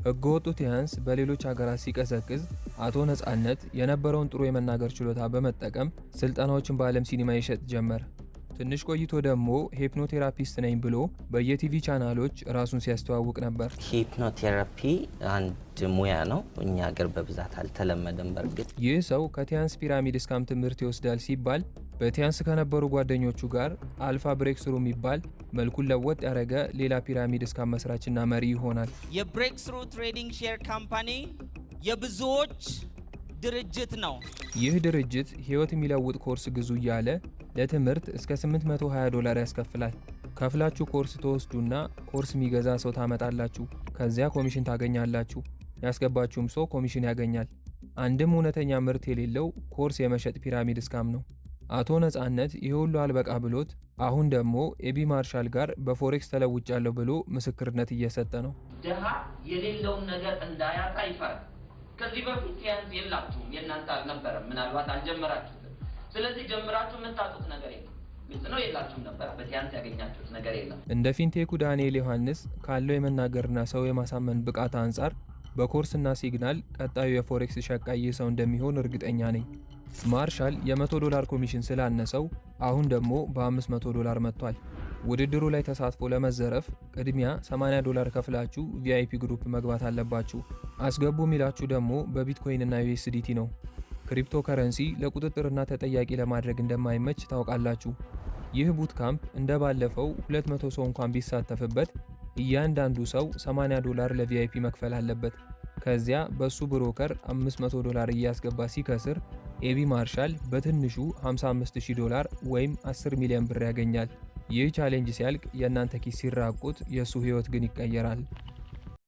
ህገወጡ ቲያንስ በሌሎች ሀገራት ሲቀዘቅዝ አቶ ነጻነት የነበረውን ጥሩ የመናገር ችሎታ በመጠቀም ስልጠናዎችን በዓለም ሲኒማ ይሸጥ ጀመር። ትንሽ ቆይቶ ደግሞ hypnotherapist ነኝ ብሎ በየቲቪ ቻናሎች ራሱን ሲያስተዋውቅ ነበር። Hypnotherapy አንድ ሙያ ነው። እኛ ሀገር በብዛት አልተለመደም። በእርግጥ ይህ ሰው ከቲያንስ pyramid scam ትምህርት ይወስዳል ሲባል በቲያንስ ከነበሩ ጓደኞቹ ጋር Alpha Breakthrough የሚባል መልኩን ለወጥ ያደረገ ሌላ pyramid scam መስራችና መሪ ይሆናል። የ Breakthrough Trading Share Company የብዙዎች ድርጅት ነው። ይህ ድርጅት ህይወት የሚለውጥ ኮርስ ግዙ እያለ ለትምህርት እስከ 820 ዶላር ያስከፍላል። ከፍላችሁ ኮርስ ትወስዱና ኮርስ የሚገዛ ሰው ታመጣላችሁ። ከዚያ ኮሚሽን ታገኛላችሁ። ያስገባችሁም ሰው ኮሚሽን ያገኛል። አንድም እውነተኛ ምርት የሌለው ኮርስ የመሸጥ pyramid scam ነው። አቶ ነጻነት ይህ ሁሉ አልበቃ ብሎት አሁን ደግሞ ኤቢ ማርሻል ጋር በ forex ተለውጫለሁ ብሎ ምስክርነት እየሰጠ ነው። ድሃ የሌለውን ነገር እንዳያጣ ይፈራል። ከዚህ በፊት ቲያንስ የላችሁም፣ የእናንተ አልነበረም፣ ምናልባት አልጀመራችሁትም። ስለዚህ ጀምራችሁ የምታጡት ነገር የለም። ግልጽ ነው፣ የላችሁም ነበር። በቲያንስ ያገኛችሁት ነገር የለም። እንደ fintech ኡ ዳንኤል ዮሐንስ ካለው የመናገርና ሰው የማሳመን ብቃት አንጻር በኮርስና signal ቀጣዩ የ forex ሸቃይ ይህ ሰው እንደሚሆን እርግጠኛ ነኝ። ማርሻል የ100 ዶላር ኮሚሽን ስላነሰው አሁን ደግሞ በ500 ዶላር መጥቷል። ውድድሩ ላይ ተሳትፎ ለመዘረፍ ቅድሚያ 80 ዶላር ከፍላችሁ VIP group መግባት አለባችሁ። አስገቡ የሚላችሁ ደግሞ በቢትኮይን እና USDT ነው። ክሪፕቶ ከረንሲ ለቁጥጥርና ተጠያቂ ለማድረግ እንደማይመች ታውቃላችሁ። ይህ bootcamp እንደ ባለፈው 200 ሰው እንኳን ቢሳተፍበት እያንዳንዱ ሰው 80 ዶላር ለ VIP መክፈል አለበት። ከዚያ በሱ broker 500 ዶላር እያስገባ ሲከስር ኤቢ ማርሻል በትንሹ 55000 ዶላር ወይም 10 ሚሊዮን ብር ያገኛል። ይህ challenge ሲያልቅ የእናንተ ኪስ ሲራቁት የእሱ ህይወት ግን ይቀየራል።